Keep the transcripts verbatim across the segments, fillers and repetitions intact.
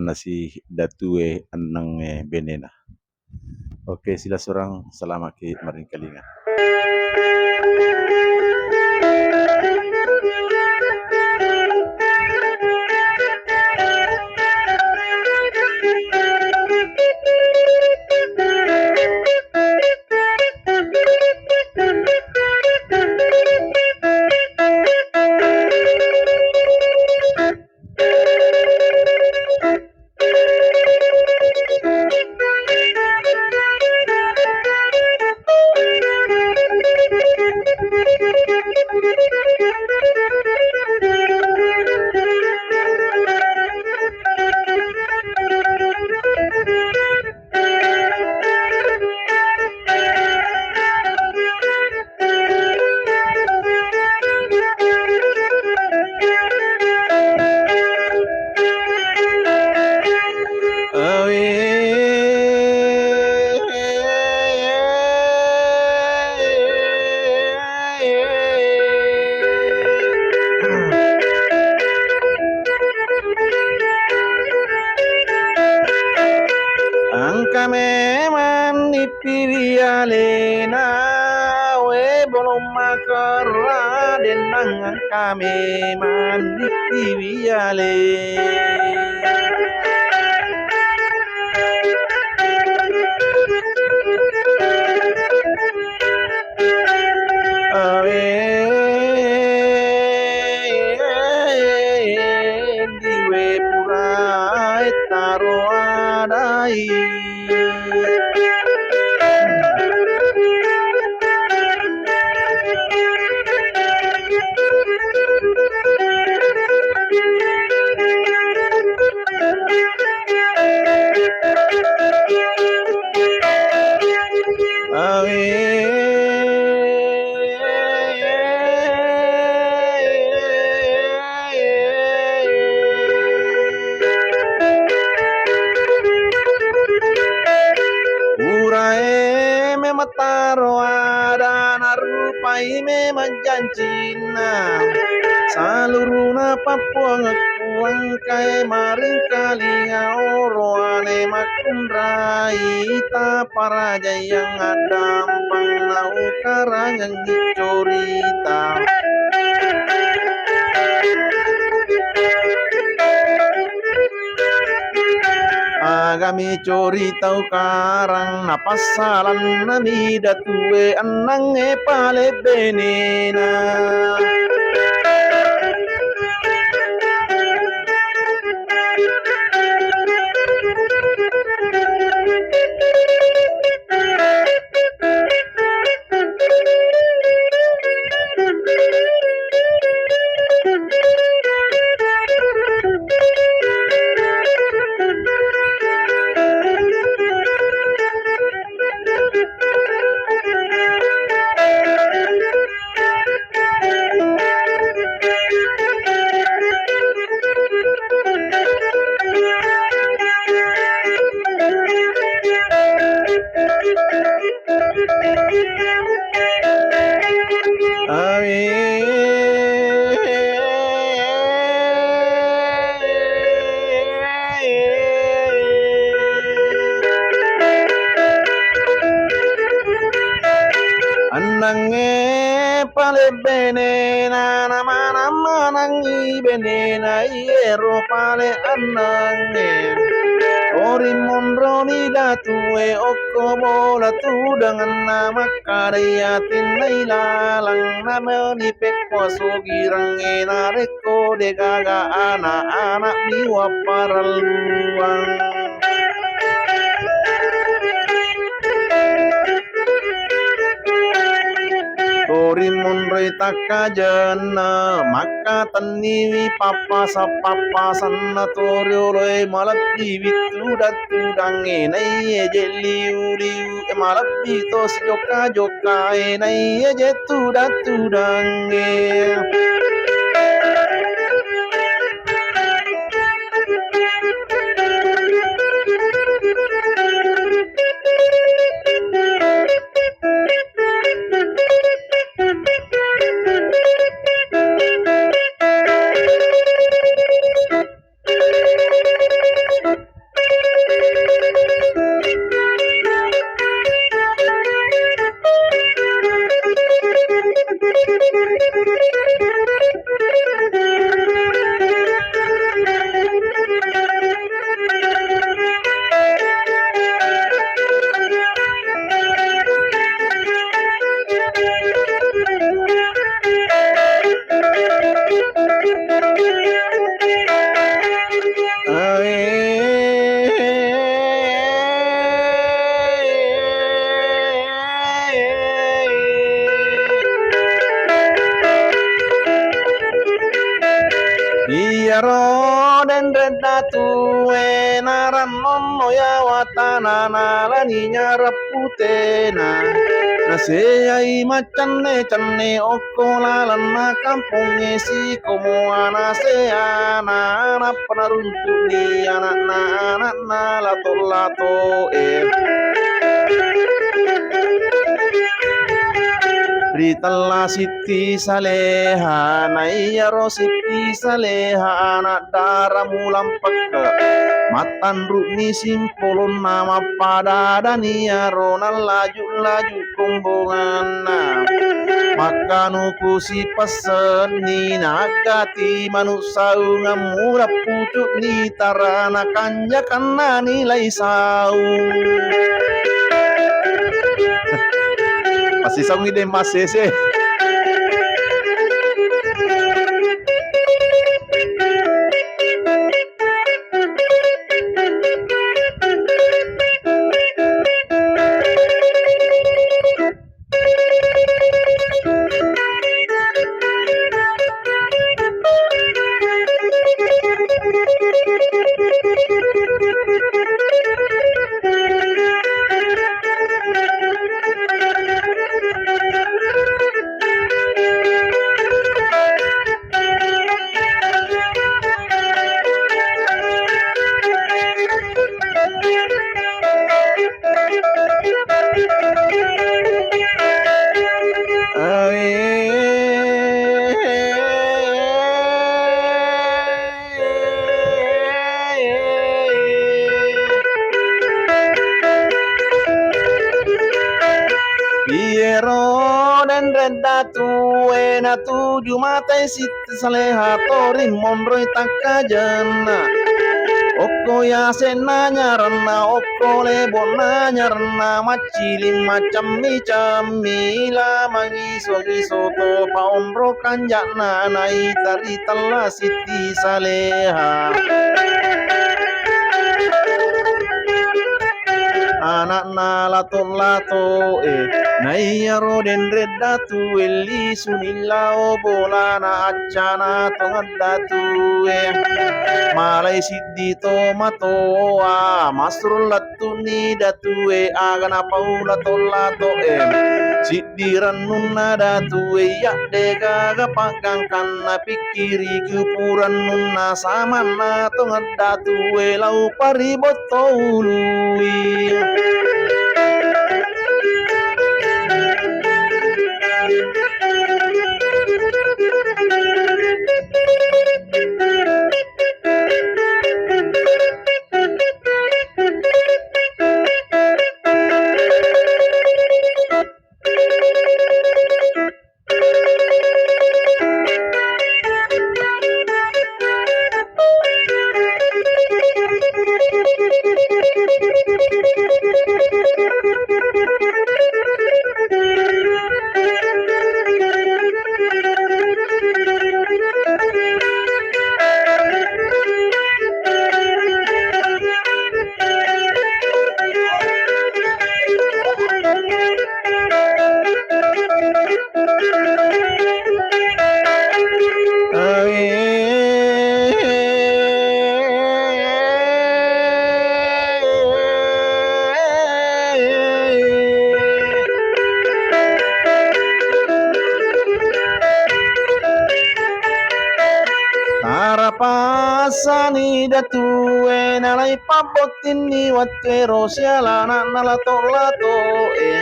nasi datue ennengnge benena. Oke, silasurang, salamaki maringkalinga. Engka memang nippiwi alena, we bolong makerra dennang engka memang nippiwi ale. Awe, diwe pura ettaro adai. Purae memettaro ada narupai memang jancinna. Saluruna pappuangekku engkae maringkalinga oroane makkunrai ta parajaiang addampeng naukarangengngi corita. Agami coritau karang napassalannami datue ennangnge pale benena. Ennengnge pale benena, namanang-manangngi benena, iyero pale ennengnge. Ori monroni datue okko bola tudangenna, makkadai atinna ilalang, nameni pekko sugirengnge narekko degaga ana-ana'mi wapparelluang. Tori monroi takkajenna, makkatenniwi pappasa-pappasanna torioloe malebbi wittuda-, tudangnge naiye je liu-liu, e, malebbi to sijokka-jokkae naiye je tuda-, tudangnge. Rannonno yawa tana nalani nyarang putena. Naseai maccenne-cenne okko lalenna kampongnge sikomoa naseana, nappa naruntu'ni ana'na-ana'na lato-latoe. Ritella Sitti Saleha, naiyaro Sitti Saleha ana' dara mulang pekke. Mattanru'ni simpolonna mappadadani iyaro nallaju-laju kombonganna. Makkanuku sipessenni naggati manu' saungeng murang pucu'ni tarana kanjakannani lai saung. Pasisaungngi de' massese. Iyaro denre datue natuju matai Sitti Saleha tori monroi takkajenna. Okko yasenna nyaranna, okko lebonna nyaranna, macciling macammi-cammi, la mangiso-ngiso to paonro kanja'na naita ritella Sitti Saleha. Ana'na lato-latoe, naiyaro denre datue, lisuni lao bolana accana tongeng datue. Malai siddi to matoa, masru lettu'ni datue, aga napau lato-latoe. Siddi rennunna datue, iya de'gaga paggangkanna, pikkiriki purannunna samanna tongeng datue, lau paribotto ului. Tarapassani datue nalai pabbottinni wettuero sialana nalato-latoe.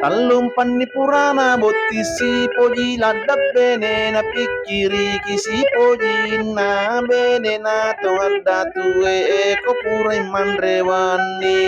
Tallumpanni purana botting sipoji ladde' bene, napikkiriki sipojinna benena tongeng datue, ko purai manre wenni.